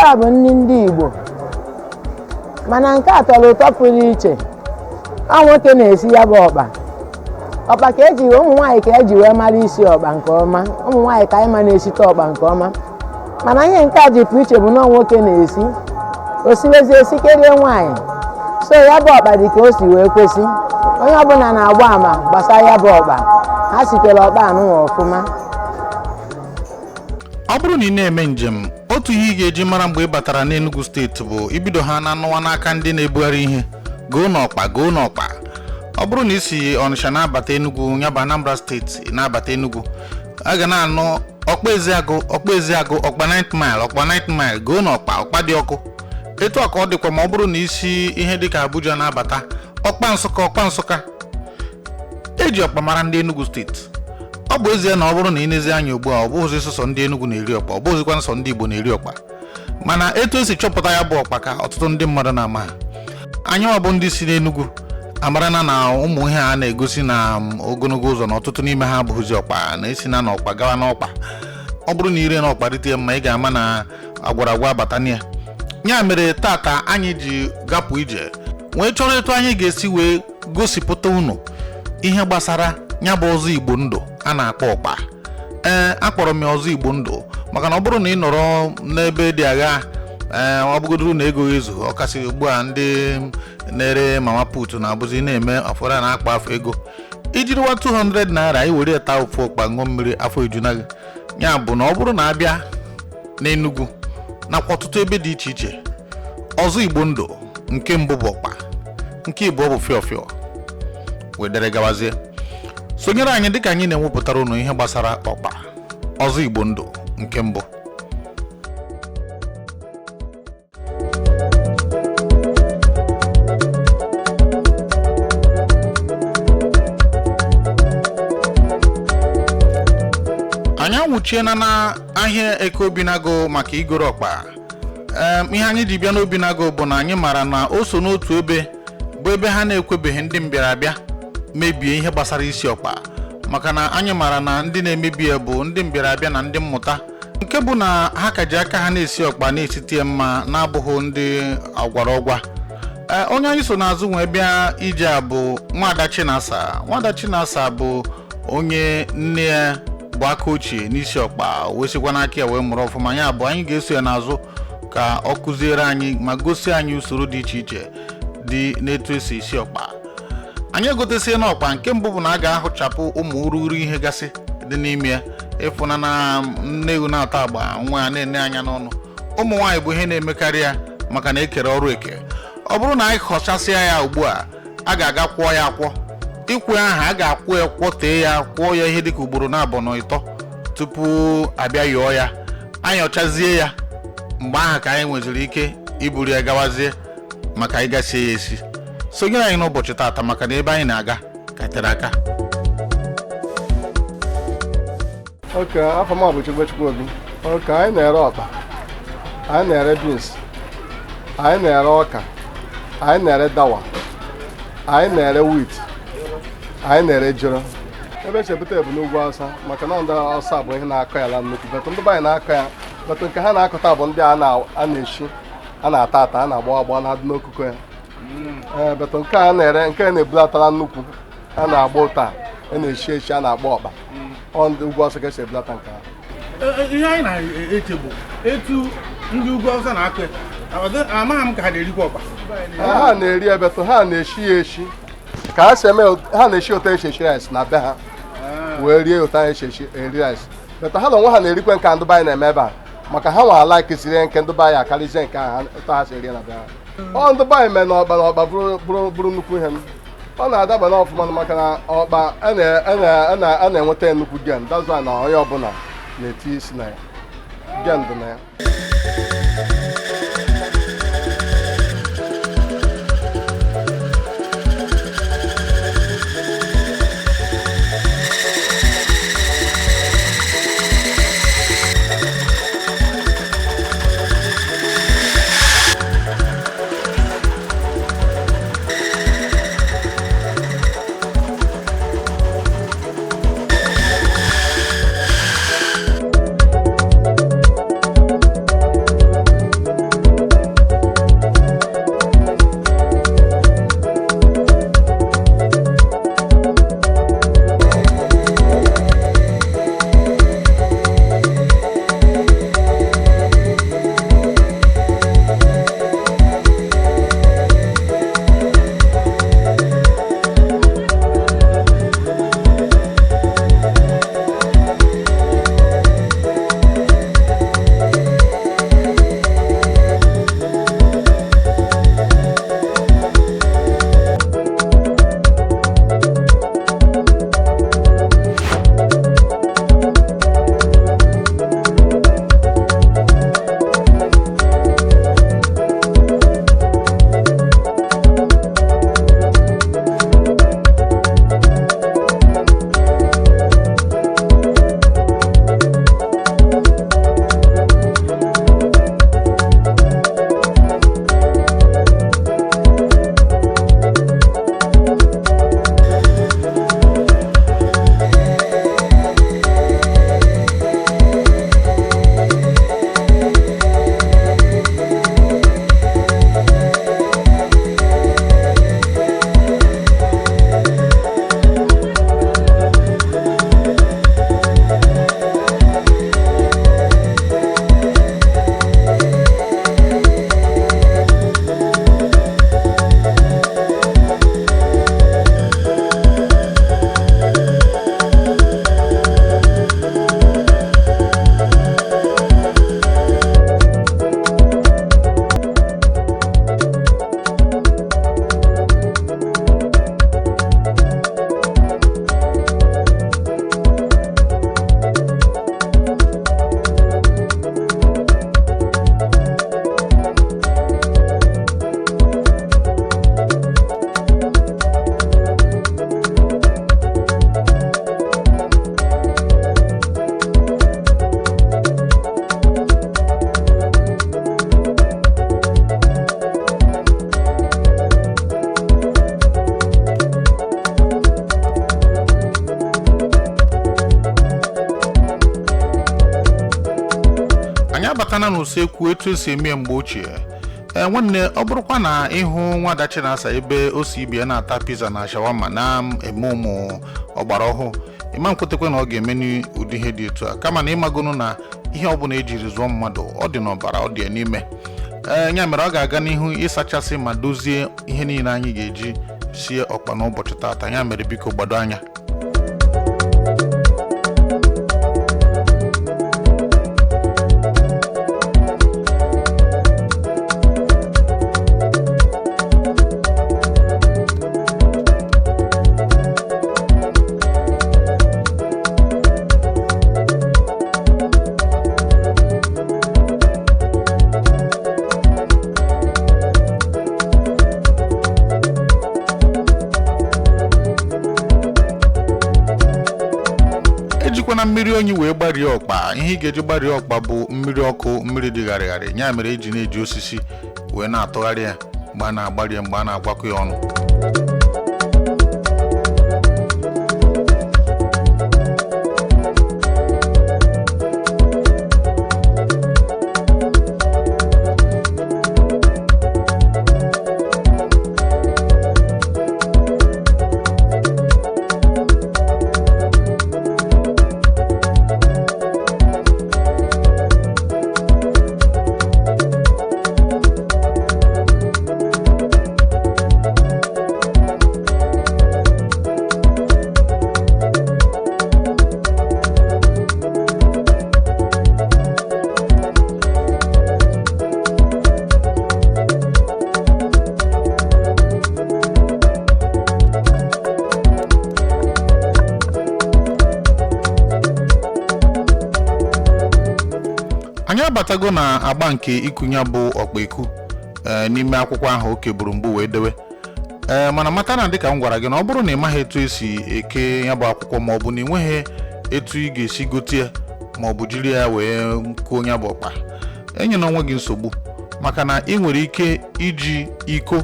Ọkpa bụ nri ndị Igbo, mana nke a tọrọ ụtọ pụrụ iche. Ọ nwoke na-esi ya bụ ọkpa. Ọkpa ka eji ụmụ nwaanyị ka eji wee mara isi ọkpa nke ọma. Ụmụ nwaanyị ka anyị ma na-esite ọkpa nke ọma, mana ihe nke a ji pụ iche bụ na ọ nwoke na-esi o siwezie esikerie nwaanyị. So ya bụ ọkpa dị ka o si wee kwesị. Onye ọbụla na-agba ama gbasara ya bụ ọkpa. Ha sitere ọkpa anụnwa ọfụma. Ọ bụrụ na ị na-eme njem, otu ihe ị ga-eji mara mgbe ị batara n'Enugu Steeti bụ ibido ha na-anụwa n'aka ndị na-ebugharị ihe, goo n'ọkpa, goo n'ọkpa. Ọ bụrụ na ị si Ọnịsha na-abata Enugu, ya bụ Anambra Steeti, na-abata Enugu, a ga na-anụ ọkpa Eziagụ, ọkpa Eziagụ, ọkpa 9th mile, ọkpa 9th mile, goo n'ọkpa, ọkpa dị ọkụ. Etu a ka ọ dịkwa ma ọ bụrụ na isi ihe dịka Abuja na-abata, ọkpa Nsụka, ọkpa Nsụka. Eji ọkpa mara ndị Enugu Steeti. Ọ bụ ezie na ọ bụrụ na ị nezi anya ugbu a, ọ bụghịzi sọsọ ndị Enugu na-eri ọkpa, ọ bụghịzikwa nsọ ndị Igbo na-eri ọkpa, mana etu esi chọpụta ya bụ ọkpa ka ọtụtụ ndị mmadụ na-ama ha. Anyị nwa bụ ndị si n'Enugu amarana na ụmụ ihe a na-egosi na ogologo ụzọ na ọtụtụ n'ime ha abụghịzi ọkpa, na-esi na n'ọkpa gawa n'ọkpa. Ọ bụrụ na ire n'ọkpa rite mma, ị ga-ama na agwaragwa abata na ya. Ya mere tata anyị ji gapụ ije wee chọrọ etu anyị ga-esi wee gosipụta unu ihe gbasara ya bụ ọzọ Igbo ndụ a na-akpọ ọkpa. Ee, akpọrọ m ya ọzọ Igbo ndụ maka na ọ bụrụ na ị nọrọ n'ebe dị agha, ee, ọ bụgodoro na ego ezu, ọkasị ugbu a ndị na-ere mama put na-abụzi na-eme ọfọdụ a na-akpa afọ ego, ijiriwa 200 naira i were taa ofu ọkpa, ṅụọ mmiri, afọ ejuna gị. Ya bụ na ọ bụrụ na abịa n'Enugu nakwa ọtụtụ ebe dị iche iche, ọzọ Igbo ndụ nke mbụ bụ ọkpa, nke ịbụọ bụ fịọfịọ, wee dere gawazie. Sonyere anyị dịka anyị na-ewepụtara unu ihe gbasara ọkpa, ọzọ Igbo ndụ nke mbụ. Anyị anwụchiena na ahịa Eke Obinago maka igoro ọkpa. Ihe anyị ji bịa n'Obinago bụ na anyị mara na o so n'otu ebe bụ ebe ha na-ekwebeghị ndị mbịarabịa mebie ihe gbasara isi ọkpa, maka na anyị mara na ndị na-emebi ya bụ ndị mbịarabịa na ndị mmụta, nke bụ na ha ka ji aka ha na-esi ọkpa na-esite ya mma, na-abụghị ndị ọgwara ọgwa. Ee, onye anyị so n'azụ wee bịa ije a bụ Nwada Chinasa. Nwada Chinasa bụ onye nne ya bụ aka ochie n'isi ọkpa, wee sikwa n'aka ya wee mụrụ ọfụma. Ya bụ anyị ga-eso ya n'azụ ka ọ kụziere anyị ma gosi anyị usoro dị iche iche dị n'etu esi esi ọkpa. Anyị egotesie n'ọkpa, nke mbụ bụ na a ga-ahụchapụ ụmụ ururi ihe gasị dị n'ime ya. Ịfụna na nne ewu na-ata agba, nwa ya na-ene anya n'ọnụ. Ụmụ nwaanyị bụ ihe na-emekarị ya maka na ekere ọrụ eke. Ọ bụrụ na anyị họchasịa ya ugbu a, a ga-aga kwụọ ya akwọ. Ịkwụ ahụ a ga-akwụ ya, kwọtee ya, kwụọ ya ihe dịka ugboro na-abụ na ịtọ tupu abịa yọọ ya. Anyị ọchazie ya, mgbe ahụ ka anyị nweziri ike iburu ya gawazie maka ịgasie ya esi. Sonyere anyị n'ụbọchị taata maka na ebe anyị na-aga ka tere aka. Okay, afọ m bụ Chukwuchukwu Obi. Okay, anyị na-ere ọkpa, anyị na-ere beans, anyị na-ere ọka, anyị na-ere dawa, anyị na-ere wheat, anyị na-ere jiro. Ebe esi ebute bụ n'ugwu Awụsa, maka na ndị Awụsa bụ ihe na-akọ ya la nnukwu. But ndị be anyị na-akọ ya, but nke ha na-akọta bụ ndị a na-eshi, a na-ata ata, a na-agba agba, na-adị n'okoko ya. Ee, but nke a na-ere, nke a na-ebulatara nnukwu, a na-agba ụta, a na-eshi eshi, a na-agba ọkpa. Ọ ndị ugwu Awụsa ka esi ebulata nke ahụ. Ihe anyị na-eche bụ etu ndị ugwu Awụsa na-akọ ya, amaghị m ka ha na-erikwa ọkpa. Ha na-eri ebetụ, ha na-eshi ya eshi ka ha si eme. Ha na-eshi ụtọ esi eshi rice na be ha, wee rie ụtọ esi eshi eri rice. But ha na onwe ha na-erikwe nke ndị be anyị na-eme ebe a, maka ha nwa ala kesiri nke ndị be anyị akarịzie nke ahụ ụtọ ha si eri na be ha. Ọ ndị be anyị mee na ọkpa, na ọkpa bụrụ nnukwu ihe. Ọ na-adaba n'ọfụma maka na ọkpa a na-enweta nnukwu gain. That's why na onye ọbụla na-eti isi na ya, gain dị na ya. na n'usekwu etu esi eme ya mgbe ochie. Ee nwanne, ọ bụrụkwa na ịhụ nwada Chinasa ebe o si ibie na-ata pizza na shawarma na-eme ụmụ ọgbara ọhụụ, ịma nkwetekwe na ọ ga-eme n'ụdị ihe dị etu a, kama na ịmagonu na ihe ọbụla ejiri zụọ mmadụ ọ dị n'ọbara, ọ dị ya n'ime. Ee, ya mere ọ ga-aga n'ihu ịsachasị ma dozie ihe niile anyị ga-eji sie ọkpa n'ụbọchị taata. Ya mere biko gbado anya. Ejikwana mmiri onyi wee gbarie ọkpa. Ihe ị ga-eji gbarie ọkpa bụ mmiri ọkụ, mmiri dị gharịgharị. Ya mere eji na-eji osisi wee na-atụgharị ya mgbe a na-agbari ya, mgbe a na-agwakọ ya ọnụ. Anyị abatago na agba nke ikunye bụ ọkpa eku n'ime akwụkwọ ahụ oke buru mbụ wee dewe. Ee, mana mata na dịka m gwara gị na ọ bụrụ na ị maghị etu esi eke ya bụ akwụkwọ, ma ọ bụ na ị nweghị etu ị ga-esi gote ya ma ọ bụ jiri ya wee kụọ ya bụ ọkpa, enyela onwe gị nsogbu, maka na ị nwere ike iji iko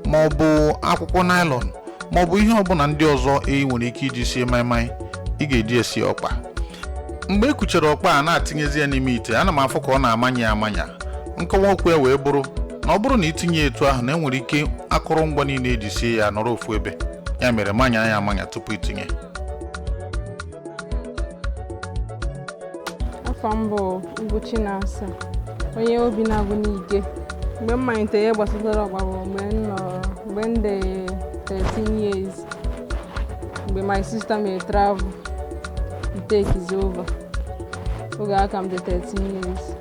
ma ọ bụ akwụkwọ naịlọn ma ọ bụ ihe ọbụla ndị ọzọ ị nwere ike iji sie maịmaị ị ga-eji esi ọkpa. Mgbe e kuchara ọkpa a na-atinyezi ya n'ime ite, ana m afụ ka ọ na-amanya amanya. Nkọwa okwu ya wee bụrụ na ọ bụrụ na itinye etu ahụ na enwere ike akụrụngwa niile eji sie ya nọrọ ofu ebe. Ya mere manya ya amanya tupu itinye. Afọ m bụ Ugwu Chinasa, onye obi na-agụ n'ike. Mgbe m malitere ihe gbasatara ọkpa bụ mgbe m dị 13 years, mgbe my sister mere travel, take is over. Oge aka m dị 13 years.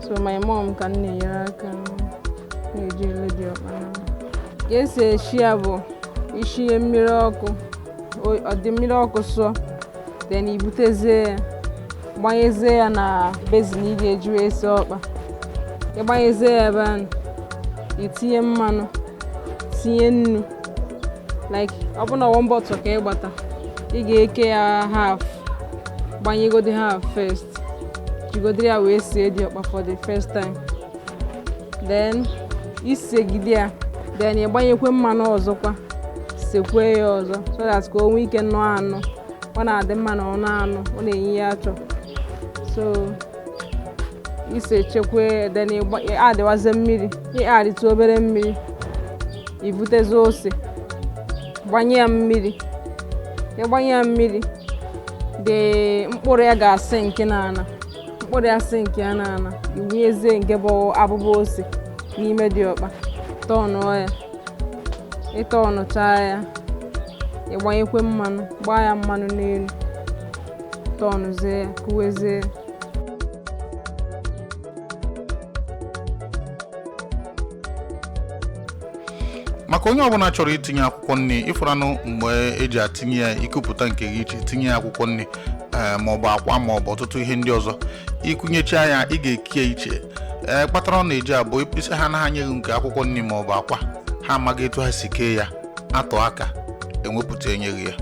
So my mom ka m na-enyere aka na-eji ele dị ọkpa na. Ka esi eshi ya bụ ishinye mmiri ọkụ, ọ dị mmiri ọkụ sụọ, then ibutezie ya, gbanyezie ya na basin ị ga-eji wee sie ọkpa. Ịgbanyezie ya ebe ahụ, itinye mmanụ, tinye nnu, like ọ bụ na one bottle ka ị gbata, ị ga-eke ya half, gbanyegodi half first, jigodiri ya wee sie dị ọkpa for the first time. Then isegide ya, then ịgbanyekwe mmanụ ọzọkwa, sekwe ya ọzọ so that ka o nwee ike nọ anụ. Ọ na-adị mma na ọ na-anụ, ọ na-enye ya achọ. So ise chekwe, then adịwazie mmiri, ị adịtụ obere mmiri, ibutezi ose, gbanye ya mmiri. Ịgbanye ya mmiri, dị mkpụrụ ya ga-asị nke n'ala, mkpụrụ ya sị nke ya n'ala, iwunyezie nke bụ abụbọ ose n'ime dị ọkpa, tọnụọ ya. Ịtọnụchaa ya, ịgbanyekwe mmanụ, gbaa ya mmanụ n'elu, tọnụzie ya, kụwezie ya. Maka onye ọbụla chọrọ itinye akwụkwọ nri, ịfụranụ mgbe eji atinye ya, ikupụta nke gị iche tinye ya akwụkwọ nri maọbụ akwa maọbụ ọtụtụ ihe ndị ọzọ, ịkụnyecha ya ị ga-eke ya iche. Ee, kpatara ọ na-eji abụ isi ha anaghị anyeghị nke akwụkwọ nri maọbụ akwa, ha amaghị etu ha si kee ya, atụ aka enwepụta enyeghị ya.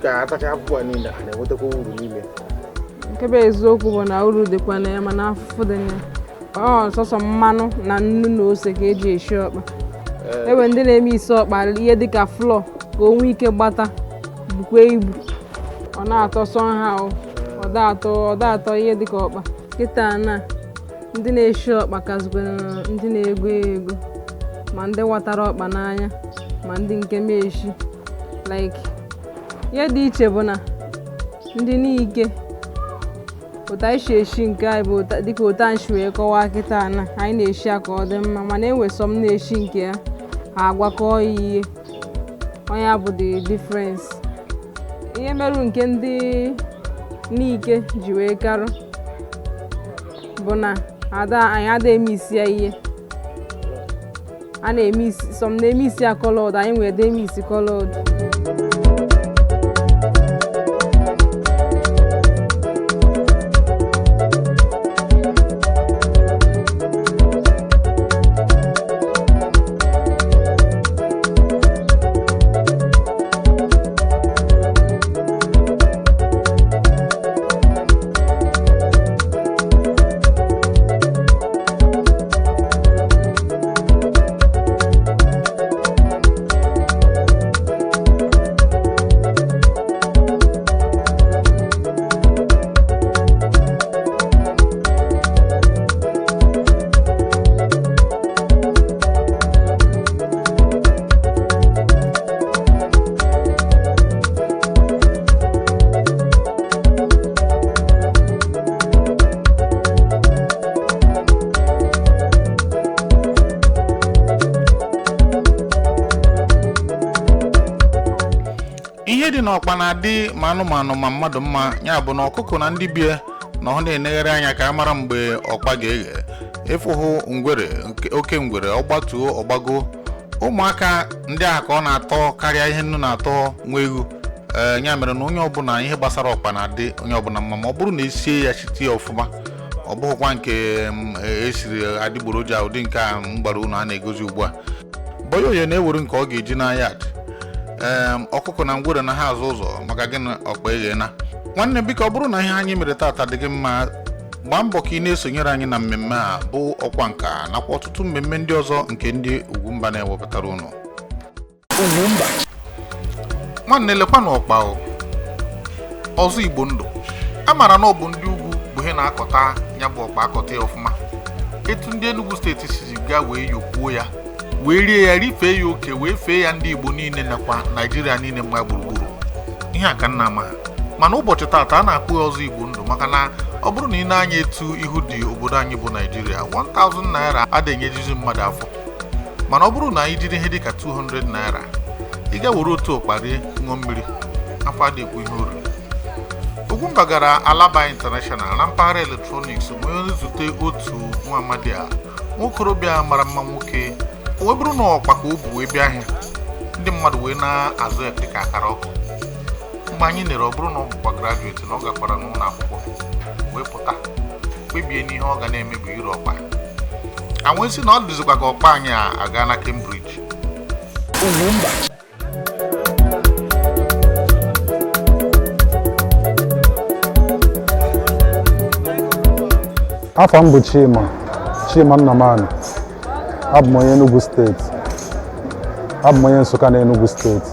Biko, atacha afụfụ a niile, a na-enwetakwa uru n'ime? Nke bụ eziokwu bụ na uru dịkwa na ya, mana afụfụ dị na ya. Ọ sọsọ mmanụ na nnu na ose ka eji esi ọkpa. Enwe ndị na-eme isi ọkpa ihe dịka flour ka o nwee ike gbata bukwa ibu, ọ na-atọ somehow, ọ da atọ ihe dịka ọkpa. Kịta na ndị na-eshi ọkpa kazikwa ndị na-ego ego, ma ndị watara ọkpa n'anya, ma ndị nke meshi. Like, ihe dị iche bụ na ndị n'ike otu anyị si eshi nke anyị bụ dịka otu anyị si wee kọwaa kịta na anyị na-eshi ya ka ọ dị mma, mana enwe some na-eshi nke ya, ha agwakọọ ya ihe onye bụ the difference. Ihe merụ nke ndị n'ike ji wee karụ bụ na ada anyị ada eme isi ya ihe a na-eme isi. Some na-eme isi ya colored, anyị nwere eme isi colored. Ihe dị n'ọkpa na-adị ma anụmanụ ma mmadụ mma. Ya bụ na ọkụkọ na ndị bie na ọ na-enegharị anya ka a mara mgbe ọkpa ga-eghe. Ịfụhụ ngwere oke ngwere, ọgbatuo ọgbago. Ụmụaka ndị ahụ ka ọ na-atọ karịa ihe nnu na-atọ nwa ewu. Ee, ya mere na onye ọbụla, ihe gbasara ọkpa na-adị onye ọbụla mma, ma ọ bụrụ na esie ya chitie ya ọfụma. Ọ bụghịkwa nke esiri adịgboroja, ụdị nke a m gbara unu a na-egozi ugbu a. Boyoyo na-ewere nke ọ ga-eji n'ahịa dị. Ee, ọkụkọ na ngwere na ha azụ ụzọ maka gịnị? Ọkpa eghena. Nwanne, biko, ọ bụrụ na ihe anyị mere taata dị gị mma, gbaa mbọ ka ị na-esonyere anyị na mmemme a bụ Ọkwa Nka, nakwa ọtụtụ mmemme ndị ọzọ nke ndị Ugwumba na-ewepụtara unu. Ugwumba, nwanne, lekwa na ọkpa o. Ọzọ Igbo ndụ a maara na ọ bụ ndị ugwu bụ ihe na-akọta ya bụ ọkpa, akọta ya ọfụma. Etu ndị Enugu Steeti siri gaa wee yokwuo ya, wee rie ya, rifee ya oke, wee fee ya ndị Igbo niile nakwa Naijiria niile mgba gburugburu. Ihe a ka nna ama ha. Mana ụbọchị taata, a na-akpụ ya Ọzọ Igbo ndụ, maka na ọ bụrụ na ị na-anya etu ihu dị obodo anyị bụ Naijiria, 1000 naira adịghị enyejizi mmadụ afọ. Mana ọ bụrụ na anyị jiri ihe dịka 200 naira, ị ga were otu ọkpa rie, ṅụọ mmiri, afọ adịghị ekwu ihe oriri. Ugwumba gara Alaba International na mpaghara electronics wee zute otu nwa amadi a, nwokorobịa mara mma nwoke. O wee bụrụ na ọkpa ka o bu wee bịa ahịa, ndị mmadụ wee na-azụ ya dịka akara ọkụ. Mgbe anyị nere, ọ bụrụ na ọ bụkwa graduate, na ọ gakwara n'ụlọ akwụkwọ wee pụta, kpebie n'ihe ọ ga na-eme bụ ire ọkpa. A wee sị na ọ dịzikwa ka ọkpa anyị a aga na Cambridge. Ugwumba. Afọ m bụ Chima, Chima Nnamani. Abụ m onye Enugu Steeti. Abụ m onye Nsụka na Enugu Steeti.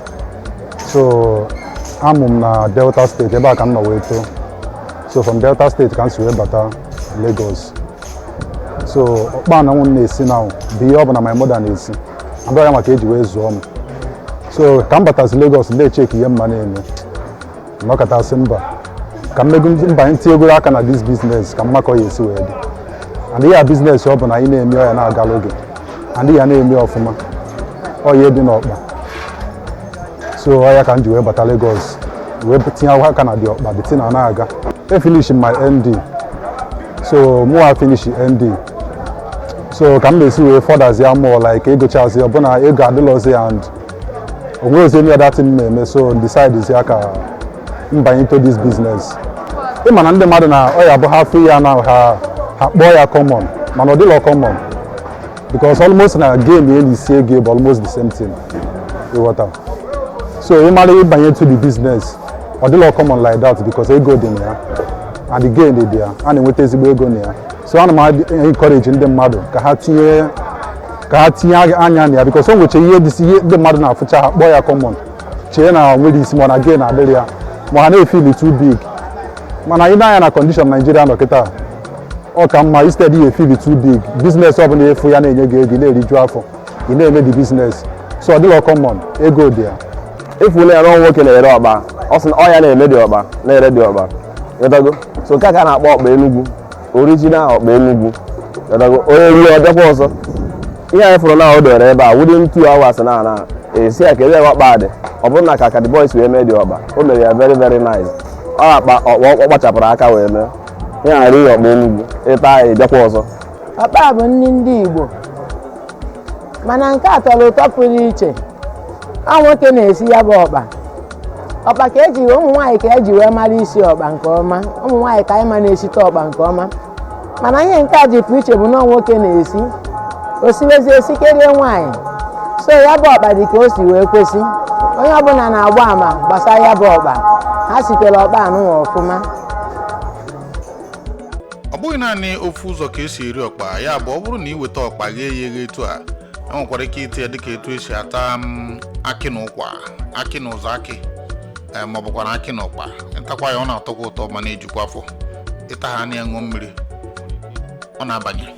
So amụ m na Delta Steeti, ebe a ka m nọ wee too. So from Delta Steeti ka m si wee bata Lagos. So ọkpa na m na-esi na bụ ihe ọ bụ na my mother na-esi abụọ ya maka eji wee zụọ m. So ka m batazi Lagos, na-echeki ihe mma na-eme, nọkọtasị mba ka m mego mba, ntinyegoro aka na this business ka mmakọ ya esi wee dị. And ihe a business ọ bụ na anyị na-eme ọ ya na-agala oge and ya na-eme ọfụma, ọ ya dị n'ọkpa. So ọ ya ka m ji wee bata Lagos wee tinye aka na dị ọkpa dị na na-aga. E finish my ND, so mụwa finish ND, so ka m na-esi wee fọdazie mụọ, like egochazi ọbụna ego adịlọzi and onwezi any other thing m na-eme. So decide ya ka m banye into this business. Ịma na ndị mmadụ na ọ ya bụ ha fụ ya na ha kpọọ ya common, mana ọ dịlọ common, because almost na game ya na isi ego bụ almost the same thing, ịghọta? So ị mara ịbanye to the business. Ọ dịla common like that because ego dị na ya and the gain dị ya, a na-enweta ezigbo ego na ya. So ana m encourage ndị mmadụ ka ha tinye anya na ya, because o nwecha ihe dịsị, ihe ndị mmadụ na-afụcha, ha kpọọ ya common, chee na nwere isi, ma ọ na gain adịrị ya, ma ha na-efeel too big. Mana ị na-anya na condition Nigeria nọ kịta, ọ ka mma instead you feel too big, business ọbụla efu ya na-enye gị ego, ị na-eriju afọ, ị na-eme the business. So ọ dịla common, ego dị ya. Efuola ya na nwoke na-ere ọkpa. Ọ sị na ọ ya na-eme dị ọkpa, na-ere dị ọkpa. Ghọtago? So nke a ka a na-akpọ ọkpa Enugu, original ọkpa Enugu. Ghọtago? Onye rie, ọ bịakwa ọzọ. Ihe anyị fụrụ na o dere ebe a, within 2 hours na esi ya ka ebe ọkpa dị. Ọ bụrụ na ka the boys wee mee dị ọkpa, o mere ya very very nice. Ọ akpa ọkpa ọ kpachapụrụ aka wee mee ihe ghara ihe. Ọkpa Enugu, ịta ya, ịbịakwa ọzọ. Ọkpa bụ nri ndị Igbo, mana nke a tọrọ ụtọ pụrụ iche. Ọ nwoke na-esi ya bụ ọkpa. Ọkpa ka eji, ụmụ nwaanyị ka eji wee mara isi ọkpa nke ọma. Ụmụ nwaanyị ka anyị ma na-esite ọkpa nke ọma, mana ihe nke a ji pụ iche bụ na ọ nwoke na-esi. O siwezie, esikerie nwaanyị. So ya bụ ọkpa dị ka o si wee kwesị. Onye ọbụla na-agba ama gbasara ya bụ ọkpa. Ha sitere ọkpa anụnwa ọfụma. Ọ bụghị naanị ofu ụzọ ka esi eri ọkpa. Ya bụ, ọ bụrụ na ị weta ọkpa ghee ya eghe etu a, enwekwara ike ite ya dịka etu esi ata akị na ụkwa, akị na ụzọ akị, ma ọ bụkwa na akị na ụkpa. Ịtakwa ya, ọ na-atọkwa ụtọ, ma na-ejikwa afọ. Ịta ha na ya, ṅụọ mmiri, ọ na-abanye.